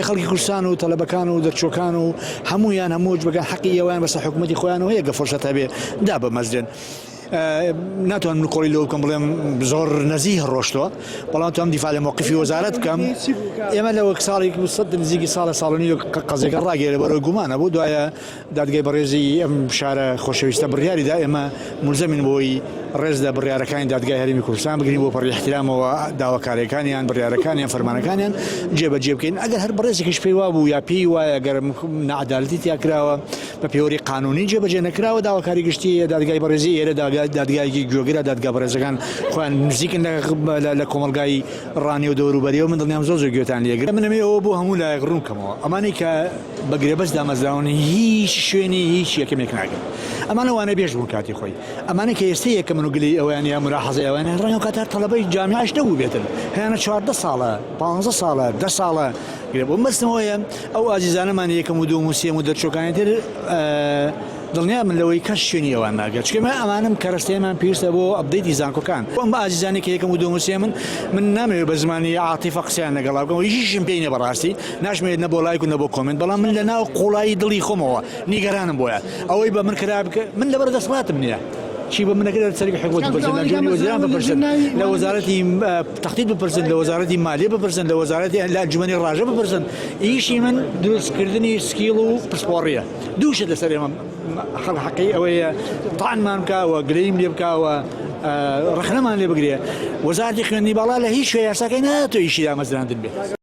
خەڵکی کوردستان و تەلەبەکان و دەرچووەکان و هەموویان هەموو وەجبەکان حەقی ئێوەیان بەسەر حکوومەتی خۆیانەوە هەیە گە فرسەت هەبێ دابمەزرێن. ناتوانم نکۆڵی لەوە بکەم بڵێم زۆر نەزیه ڕۆشتووە بەڵام توام دیفاع لە مۆقفی وەزارەت بکەم ئێمە لە وەک ساڵێک و سەد نزیکی ساڵە ساڵ و نیوێک قەزیەکە ڕاگەیەنرا بەرەو گومانە بوو دوایە دادگای بەڕێزی ئەم شارە خۆشەویستە بڕیاری دا ئێمە مولزەمین بۆی ڕێز لە بڕیارەکانی دادگای هەرێمی کوردستان بگرین بۆ پەڕی احترامەوە داواکاریەکانیان بڕیارەکانیان فەرمانەکانیان جێبەجێ بکەین ئەگەر هەر بەڕێزێکیش پێی وابوو یا پێی وایە گەر نەعەدالەتی تیا کراوە بە پێوەری قانونی جێبەجێ نەکراوە داواکاری گشتی دادگای بەڕێزی ئێرە دادگایەکی گوێگرە دادگا بەڕێزەکان خۆیان نزیکن لە کۆمەڵگای ڕانیە و دەوروبەریەوە من دڵنیام زۆر زۆر گوێتان لێگرت من ئەمەوێ ئەوە بۆ هەموو لایەک ڕوون کەمەوە ئەمانەی کە بە گرێبەست دامەزراون هیچ شوێنی هیچ یەکەمێک ناگرن ئەمانە وانە بێژ بوون کاتی خۆی ئەمانە کە ئێستا یەکەمن و گلەی ئەویان یا مراحەزەی ئەویان ڕەنگە ئەو کاتە تەڵەبەی جامیعەش نەبووبێتن هەیانە 14 ساڵە 15 ساڵە دە ساڵە گرێ بۆ مەبەستم ئەوەیە ئەو ئازیزانەمان یەکەم و دووەم و سێیەم و دەرچووەکانی تر دڵنیا من لەوەی کەس شوێنی ئەوان ناگرێت چونکە ئێمە ئەمانەم کەرەستەیەمان پێویستە بۆ update ی زانکۆکان ئەم ئازیزانی کە یەکەم و دووەم و سێیەمن من نامەوێت بە زمانی عاتیفە قسەیان لەگەڵا بکەم و هیچیشم پێی نییە بەڕاستی ناشمەوێت نە بۆ لایک و نە بۆ comment بەڵام من لە ناو قوڵایی دڵی خۆمەوە نیگەرانم بۆیان ئەوەی بە من کرا بکە من لەبەر دەسەڵاتم نییە چی بە منەکە لە سەرکی حکومەت بپرسن لە ئەنجومەنی وەزیران بپرسن لە وەزارەتی تەختیت بپرسن لە وەزارەتی مالیە بپرسن لە وەزارەتی لە ئەنجومەنی ڕاژە بپرسن ئیشی من دروستکردنی skill و پسپۆڕیە دوو شت لەسەر ئێمە خەڵک حەقی ئەوەیە تانمان بکا و گلەییم لێ بکا و ڕەخنەمان لێ بگرێ وەزارەتی خوێندنی باڵا لە هیچ شوێ یاساکەی ناتۆ ئیشی دامەزراندن بێت.